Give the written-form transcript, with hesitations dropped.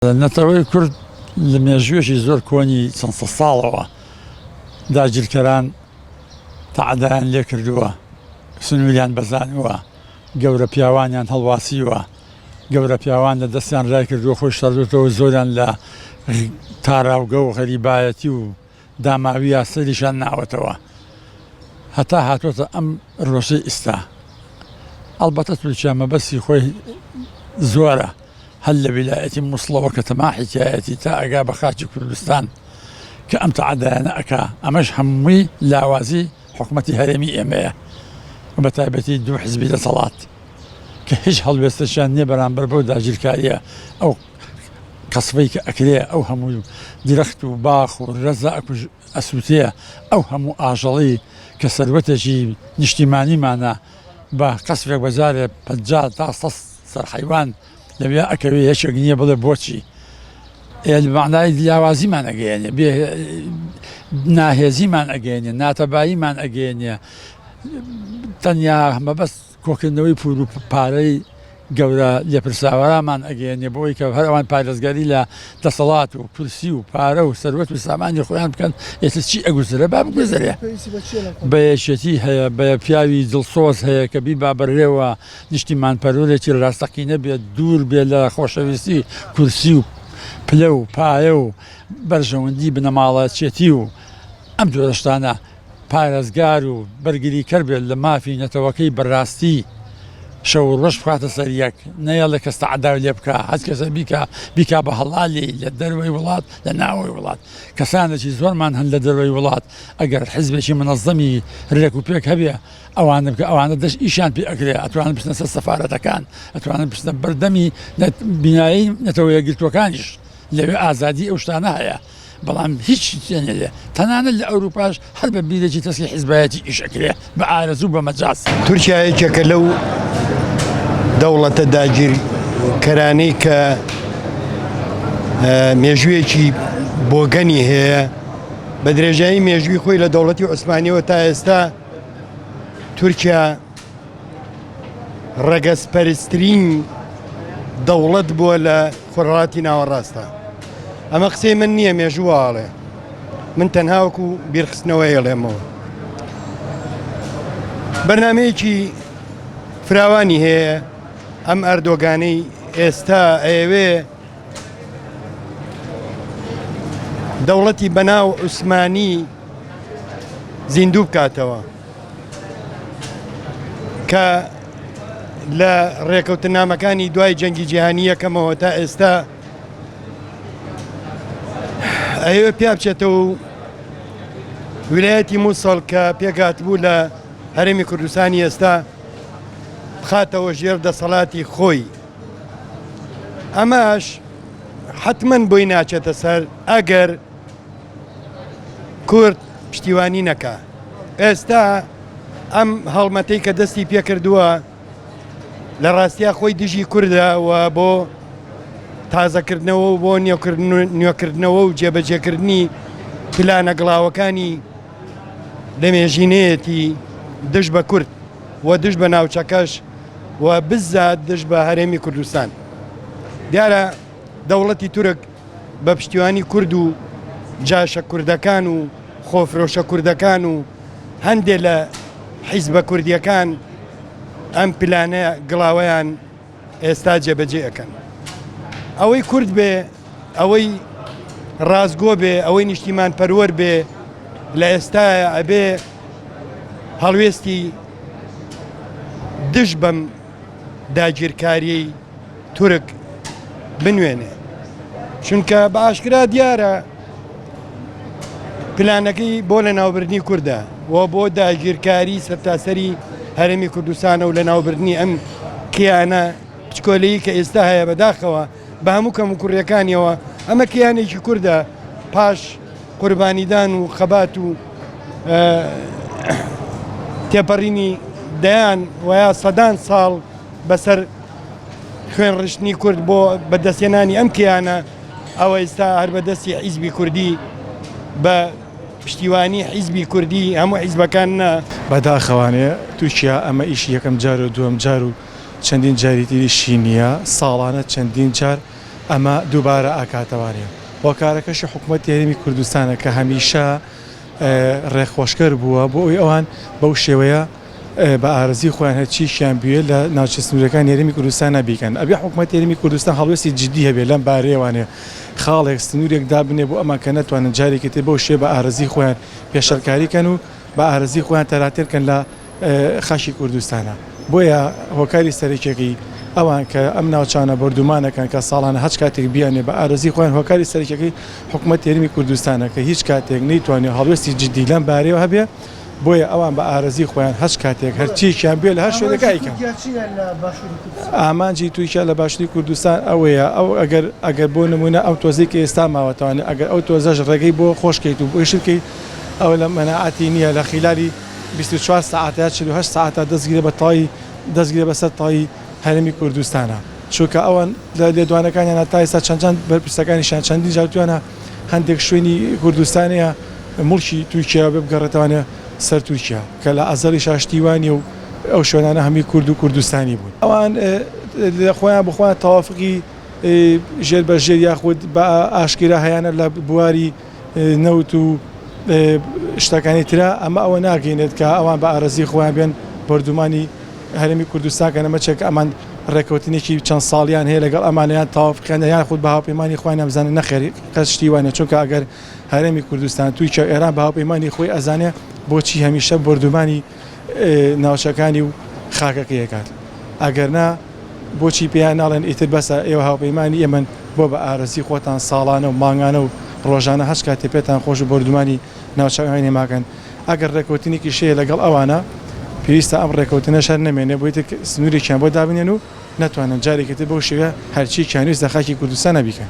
نەتەوەی کورد لە مێژوویەکی زۆر کۆنی چەند سەد ساڵەوە داگیرکەران تەعەدایان لێ کردووە، سنووریان بەزانووە، گەورە پیاوانیان هەڵواسیوە، گەورە پیاوان لە دەستیان رای کردووە خۆی شاردۆتەوە زۆریان لە تاراوگە و غەریبایەتی و داماوییا سەریشیان ناوەتەوە هەتا هاتۆتە ئەم ڕۆژەی ئیستا. ئەڵبەتە تورکیا مەبەستی خۆی زۆرە هەر لە ویلایەتی موسڵەوە کە تەماحی تیایەتی تا ئەگا بە خاکی کوردستان کە ئەم تەعەدایانە ئەکا ئەمەش هەمووی لاوازی حکومەتی هەرێمی ئێمەیە و بە تایبەتی دوو حزبی دەسەڵات کە هیچ هەڵوێستێکیان نییە بەرامبەر بەو داگیرکارییە ئەو قەسفەی کە ئەکرێ ئەو هەموو درەخت و باخ و رەزە ئەکوژ ئەسوتێ ئەو هەموو ئاژەڵی کە سەروەتێکی نیشتیمانیمانە بە قەسفێک بە جارێ 50 تا 100 سەر حەیوان لەوێ ئەکەوێ یەکێک نییە بڵێ بۆچی ئێ مەعنای لاوازیمان ئەگەیەنێ بێ ناهێزیمان ئەگەیەنێ ناتەباییمان ئەگەیەنێ تەنیا مەبەست کۆکردنەوەی پوور و پارەی گەورە لێپرسراوەرامان ئەگەیەنێ بۆ ئەوەی کە هەر ئەوان پارێزگاری لە دەسەڵات و کورسی و پارە و سەروەت و سامانی خۆیان بکەن، ئێتر چی ئەگوزرێ با بگوزرێ. بە یەکێتی هەیە، بە پیاوی دڵسۆز هەیە کە بیبا بەڕێوە، نیشتیمانپەروەرێکی ڕاستەقینە بێت، دوور بێت لە خۆشەویستی کورسی و پلە و پایە و بەرژەوەندی بنەماڵەچێتی و ئەم جۆرە شتانە. پارێزگار و بەرگریکەر بێت لە مافی نەتەوەکەی بەراستی شەو و ڕۆژ بخاتە سەر یەک نەیەڵێ کەس تەعەدای لێ بکا هەچ کەسە بیکا بیکا بە هەڵا لێی لە دەرەوەی وڵات لە ناوەوەی وڵات کەسانێکی زۆرمان هەن لە دەرەوەی وڵات ئەگەر حزبێکی منەزەمی رێک و پێک هەبێ ئەوانە بکە ئەوانە دەش ئیشیان پێ ئەکرێ ئەتوانن بچنە سەر سەفارەتەکان ئەتوانن بچنە بەردەمی بینایی نەتەوە یەکگرتووەکانیش لەوێ ئازادی ئەو شتانە هەیە بەڵام هیچ شتێ تەنانەت لە ئەوروپاش هەر بە بیرێکی تەسکی حیزبایەتی ئیش ئەکرێ بە ئارەزوو بە مەجاز. تورکیا یەکێکە لەو دەوڵەتە داگیرکەرانەی کە مێژوویەکی بۆگەنی هەیە بە درێژایی مێژووی خۆی لە دەوڵەتی عوسمانیەوە تا ئێستا تورکیا ڕەگەزپەرسترین دەوڵەت بووە لە خۆرهەڵاتی ناوەڕاستە ئەمە قسەی من نییە مێژوو واڵێ من تەنها وەکو بیرخستنەوە ئێڵێمەوە بەرنمەیەکی فراوانی هەیە ئەم ئەردۆگانەی ئێستا ئەیەوێ دەوڵەتی بەناو عوسمانی زیندوو بکاتەوە کە لە ڕێکەوتنامەکانی دوای جەنگی جیهانی یەکەمەوە تا ئێستا ئەیەوێ پیا بچێتەوە و ویلایەتی مووسڵ کە پێکهاتبوو لە هەرێمی کوردستانی ئێستا بخاتەوە ژێر دەسەڵاتی خۆی ئەمەش حتمما بۆی ناچێتە سەر ئەگەر کورد پشتیوانی نەکا ئێستا ئەم هەڵمەتەی کە دەستی پێکردووە لە ڕاستیا خۆی دژی کوردە و بۆ تازەکردنەوە و بۆ نوێکردنەوە و جێبەجێکردنی پلانە گڵاوەکانی لە مێژینەیەتی دژ بە کورد و دژ بە ناوچەکەش و بزات دژ بە هەرێمی کوردستان دیارە دەوڵەتی تورک بە پشتیوانی کورد و جاشە کوردەکان و خۆفرۆشە کوردەکان و هەندێ لە حیزبە کوردیەکان ئەم پلانە گڵاوەیان ئێستا جێبەجێ ئەکەن. ئەوەی کورد بێ، ئەوەی ڕاستگۆ بێ، ئەوەی نیشتیمان پەروەر بێ لە ئێستایا ئەبێ هەڵوێستی دژ بەم داگیرکاریەی تورک بنوێنێ چونکە بە ئاشکرا دیارە پلانەکەی بۆ لە ناوبردنی کوردە و بۆ داگیرکاری سەرتاسەری هەرێمی کوردستانە و لە ناوبردنی ئەم کیانە پچکۆلەی کە ئێستا هەیە بەداخەوە بە هەموو کەم و کوڕیەکانیەوە ئەمە کیانێکی کوردە پاش قوربانیدان و خەبات و تێپەڕینی دەیان ویا سەدان ساڵ بەسەر خوێن ڕشتنی کورد بۆ بەدەستهێنانی ئەم کیانە ئەوە ئێستا هەر بەدەستی حیزبی کوردی بە پشتیوانی حیزبی کوردی هەموو حیزبەکان نا. بەداخەوانێ تورکیا ئەمە ئیشی یەکەم جار و دووەم جار و چەندین جاری تریشی نییە، ساڵانە چەندین جار. ئەمە دووبارە ئاکاتەوانێ هۆکارەکەشی حکومەتی هەرێمی کوردستانە کە هەمیشە ڕێخۆشکەر بووە بۆ ئەوی ئەوان بەو شێوەیە بە ئارەزوی خۆیان هەرچیەکیان بوێ لە ناوچە سنوورەکانی هەرێمی کوردستانا بیکەن. ئەبێ حکومەتی هەرێمی کوردستان هەڵوێستی جدی هەبێ لەم بارەیەوانێ خاڵێک سنوورێک دابنێ بۆ ئەمان کە نەتوانن جارێکی تر بەو شێوە بە ئارەزوی خۆیان پێشەلکاری کەن و بە ئارەزوی خۆیان تەراتێن کەن لە خاکی کوردستانا. بۆیە هۆکاری سەرەکیەکەی ئەوان کە ئەم ناوچانە بۆردومان ئەکەن کە ساڵانە هەچ کاتێک بیانێ بە ئارەزوی خۆیان هۆکاری سەرەکیەکەی حکومەتی هەرێمی کوردستانە کە هیچ کاتێک نەیتوانیوە هەڵوێستی جدی لەم بارەیەوە هەبێ. بۆیە ئەوان بە ئارەزوی خۆیان هەچ کاتێک هەرچیەکیان بوێ لە هەر شوێنێک ئەیکەن. ئامانجی تورکیا لە باشوری کوردستان ئەوەیە ئەو ئەگەر ئەگەر بۆ نمونە ئەو تۆزەی کە ئێستا ماوەتەوانێ ئەگەر ئەو تۆزەش ڕێگەی بۆ خۆش کەیت و بۆی شل کەیت ئەوە لە مەناعەتی نیە لە خیلالی 24 سەعاتە یا 48 سەعاتە دەستگرێ بە تەواوی دەستگرێ بەسەر تەواوی هەرێمی کوردستانا چونکە ئەوان لە لێدوانەکانیانا تا ئێستا چەند بەرپرسەکانیشیان چەندین جار وتویانە هەندێک شوێنی کوردستانەیە موڵکی تورکیا بێ بگەڕێتەوانە سەر تورکیا کە لە ئەزەڵیشا شتی وا نیە و ئەو شوێنانە هەمووی کورد و کوردستانی بوون. ئەوان لە خۆیان بۆ خۆیان تەوافقی ژێر بە ژێر یاخود بە ئاشکرا هەیانە لە بواری نەوت و شتەکانی ترا ئەمە ئەوە ناگەینێت کە ئەوان بە ئارەزوی خۆیان بێن بۆردومانی هەرێمی کوردستان کەن ئەمە چێک ئەمان ڕێکەوتنێکی چەند ساڵیان هەیە لەگەڵ ئەمانە یان تەوافقیان یان خود بە هاوپەیمانی خۆیان بزانن نەخێر قەت شتی وا نیە چونکە ئەگەر هەرێمی کوردستان تورکیا و ئێران بە هاوپەیمانی خۆی ئەزانێ بۆچی هەمیشە بۆردومانی ناوچەکانی و خاکەکەی ئەکات ئەگەر نا بۆچی پێیان ناڵێن ئیتر بەسە ئێوە هاوپەیمانی ئێمەن بۆ بە ئارەزوی خۆتان ساڵانە و مانگانە و ڕۆژانە هەچ کاتێ پێتان خۆش و بۆردومانی ناوچەکانی ماکەن ئەگەر ڕێکەوتنێکیش هەیە لەگەڵ ئەوانە پێویستە ئەم ڕێکەوتنەش هەر نەمێنێ بۆ ئیتر سنورێکیان بۆ دابنێن و نەتوانن جارێکی تر بەو شێوەیە هەرچیەکیان ویست لە خاکی کوردستانا بیکەن.